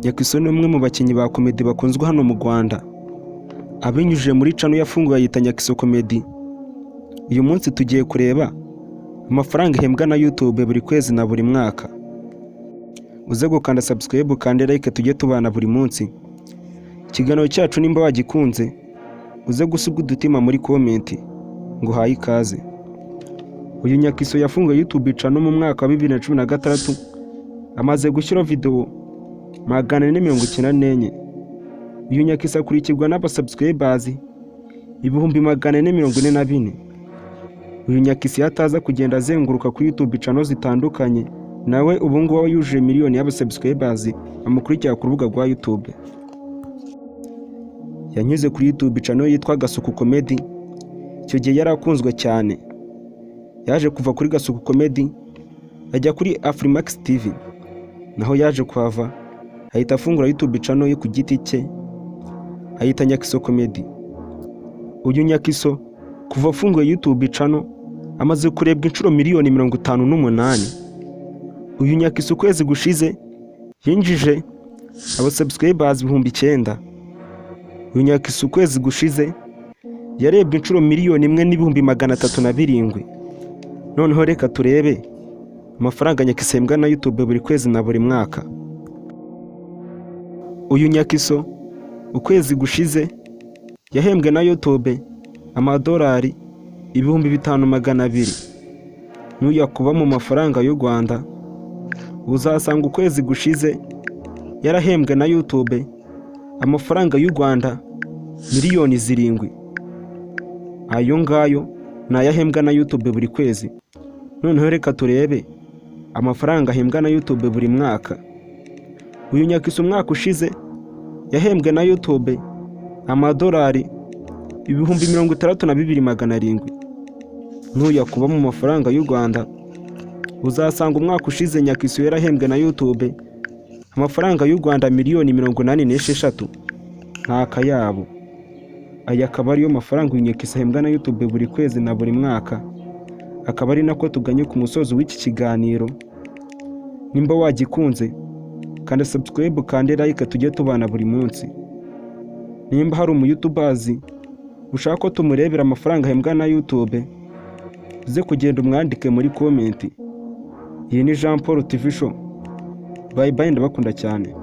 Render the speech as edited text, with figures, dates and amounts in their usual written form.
Nyakiso ni umwe mu bakinnyi ba comedy bakunzwe hano mu Rwanda. Abinyujije muri channel yafunguye ayita Nyakiso Comedy. Uyu munsi tugiye kureba amafaranga ahembwa na YouTube buri kwezi na buri mwaka. Uze gukanda subscribe, ukande like, tujye tubana buri munsi. Ikiganiro cyacu nimba wagikunze, uze gusiga udutima muri comment ngo uhaye ikaze. Uyu Nyakiso yafunguye YouTube channel mu mwaka wa 2016, amaze gushyiraho video 494. Uyu Nyakiso akurikirwa n'abasubscribers 444,000. Uyu Nyakiso iyo ataza kugenda azenguruka kuri YouTube channel zitandukanye, nawe ubu ngubu aba yujuje miliyoni y'abasubscribers bamukurikira ku rubuga rwa YouTube. Yanyuze kuri YouTube channel yitwa Gasuku Comedy, icyo gihe yari akunzwe cyane. Yaje kuva kuri Gasuku Comedy ajya kuri Afrimax TV, naho yaje kuhava ahita afungura YouTube channel ye ku giti cye, ayita Nyakiso Comedy. Uyu Nyakiso kuva afunguye YouTube channel amaze kurebwa inshuro miliyoni 58. Uyu Nyakiso ukwezi gushize yinjije abasubscribers 9000. Uyu Nyakiso ukwezi gushize yarebwe inshuro 1,307,000. Noneho reka turebe amafaranga Nyakiso ahembwa na YouTube buri kwezi na buri mwaka. Uyu Nyakiso ukwezi gushize yahembwe na YouTube amadolari 5200. Nuyakuba mu mafaranga y'u Rwanda, uzasanga ukwezi gushize yarahembwe na YouTube amafaranga y'u Rwanda miliyoni 7. Ayo ngayo ni ayo ahembwa na YouTube buri kwezi. Noneho reka turebe amafaranga ahembwa na YouTube buri mwaka. Uyu Nyakiso umwaka ushize yahembwe na YouTube amadolari 62,700. Nuyakuba mu mafaranga y'u Rwanda, uzasanga umwaka ushize Nyakiso yarahembwe na YouTube amafaranga y'u Rwanda miliyoni 86 nta kayabo. Aya akaba ariyo mafaranga uyu Nyakiso ahembwa na YouTube buri kwezi na buri mwaka. Akaba ari nako tuganye ku musozo w'iki kiganiro. Nimba wagikunze, kanda subscribe, kande like, tujye tubana buri munsi. Nimba hari umuyoutuber ushaka ko tumurebera amafaranga ahembwa na YouTube, uze kugenda umwandike muri comment. Iyi ni Jean Paul TV Show. Bye bye, ndabakunda cyane.